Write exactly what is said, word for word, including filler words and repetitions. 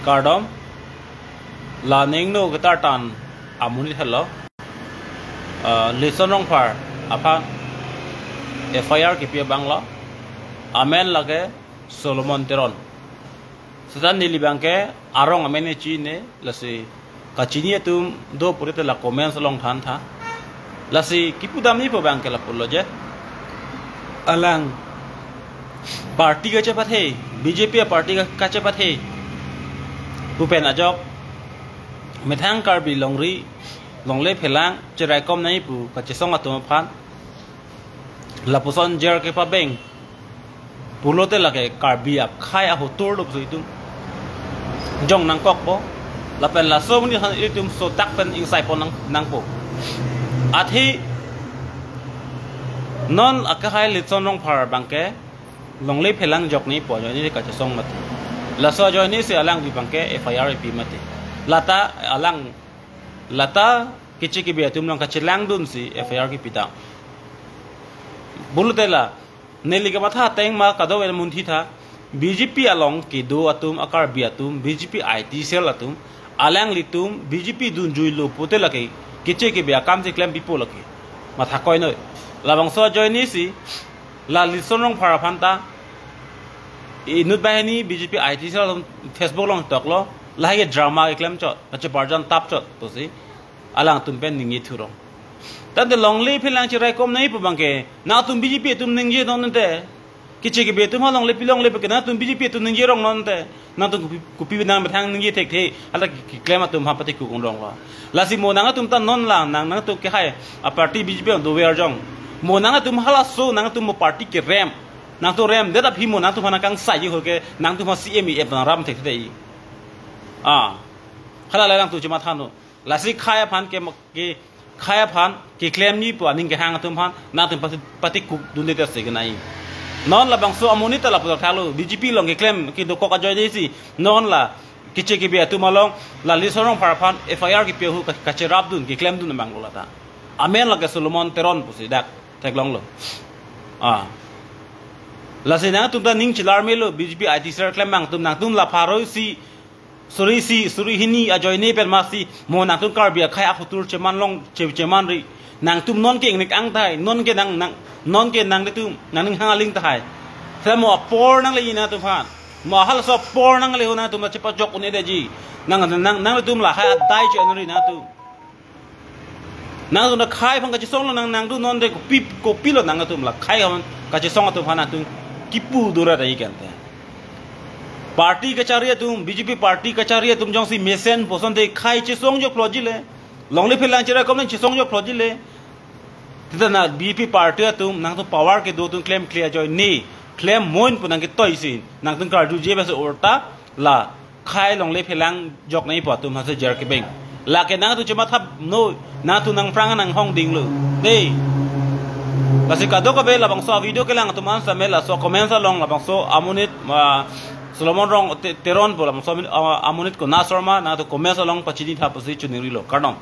Kardom, la ningno ketartan amonit helo, ah, Lison Rongphar aphan F I R kipi abang lo, amen lake Solomon Teron. Seta neli abangke arong amen ne chini, lasi kachini atum do purite la comments along thantha. Lasi kipudam nipo abangke lapulo je. Alang party kachepathe, B J P party ka-, kachepathe pu pen ajok methang Karbi longri, longle phelang cheraikom nangji pu kachesong atum aphan lapuson jer kepabeng pulote lake Karbi akhai ahotur dopso itum jong nangkokpo. Lapen laso amonit aphan itum sodak pen ingsaipon nang, nangpo. Athe non akehai Lison Rongphar abangke longle phelang jok nangji pu ajoine kachesong mati. Laso ajoine si alang abangke F I R ipi mati. Lata alang, lata keche kebe atum along kachelangdunsi F I R kipidam. Pulote la neli kematha ateng ma kadokave munthitha, B J P along kedo atum, a-Karbi atum, B J P I T cell atum, alanglitum B J P dunjuilo pute lake keche kebe akam si klempipo lake. Matha koinoi. Labangso ajoine si la Lison Rongphar aphan ta inut banghini B J P I T cell atum Facebook along toklo, lahai ke drama keklem chot, kacheparjan tap chot pusi alangtum pen ningje thurong. Tangte longle phelang cheraikom nangji pu abangke nangtum B J P atum ningje nonte. Keche kebe atum ha longle pi longle peke nangtum B J P atum ningje rong nonte. Nangtum kopi, kopi nang methang ningje thekthe, hala ke, keklem atum ha pati kukung rong lo. Lasi mo nangtum ta non la nang, nangtum kehai aparty B J P do ver jong. Mo nangtum halaso nangtum mo party kerem. Nangtum remdet aphi mo nangtum ha nangkangsaiji ho ke nangtum ha C M E F nang ram thekthe. Ah. Hala la nangtum chematha non. Lasi khei aphan ke, ke khei aphan keklem nangji pu aning kehang atum aphan nangtum pati, pati kukdunde ta si kenai. Non labangso amonit ta lapu thalo, B J P along keklem kedokok ajoine si non la keche kebe atum along la Lison Rongphar aphan F I R kipi ahut ka, kacherapdun, keklemdun abang lo lata. Amen lake Solomon Teron pusi dak theklonglo. Ah. Lasi nangtum ta ning chelar melo, B J P I T cell klem abang atum, nangtum la pharo isi suri isi, suri hini ajoine pen masi mo nangtum Karbi akhai ahotur cheman long, che, cheman ri. Nangtum non ke ingnek ang tahai, non ke nang, nang, non ke nanglitum nangning hang aling tahai. Seta mo apor nangle nangtum aphan. Mo halaso apor nangle ho nangtum la chepajok un-edetji. Nang, nang, nanglitum lahai adai che-en ri nangtum. Nangtum ta khei aphan kachesong lo nang, nangtum non de kopi, kopilo nangtum la khei aphan kachesong atum aphan nangtum kipu dura ta ikan te. Party kachari atum, B J P party kachari atum jongsi mesen puson te khei chesong joklo jile. Longle phelang cheraikom nang chesong joklo jile. Tita na B J P party atum nangtum power kedo atum klemkle ajoine klem moin pu nangketoi si nangtum karjuje bas orta la khei longle phelang jok nangji pu atum hase jer kebeng. Lake nangtum chematha non, nangtum nangphrang nanghong dinglo. Dei. Lasi kadokave labangso video kelang atum an same laso comments along labangso amonit, ah, Solomon Rong Te-, Teron pu labangso amonit, ah, amonit kona asor ma nangtum comments along pachinitha pusi choningrilo. Kardom.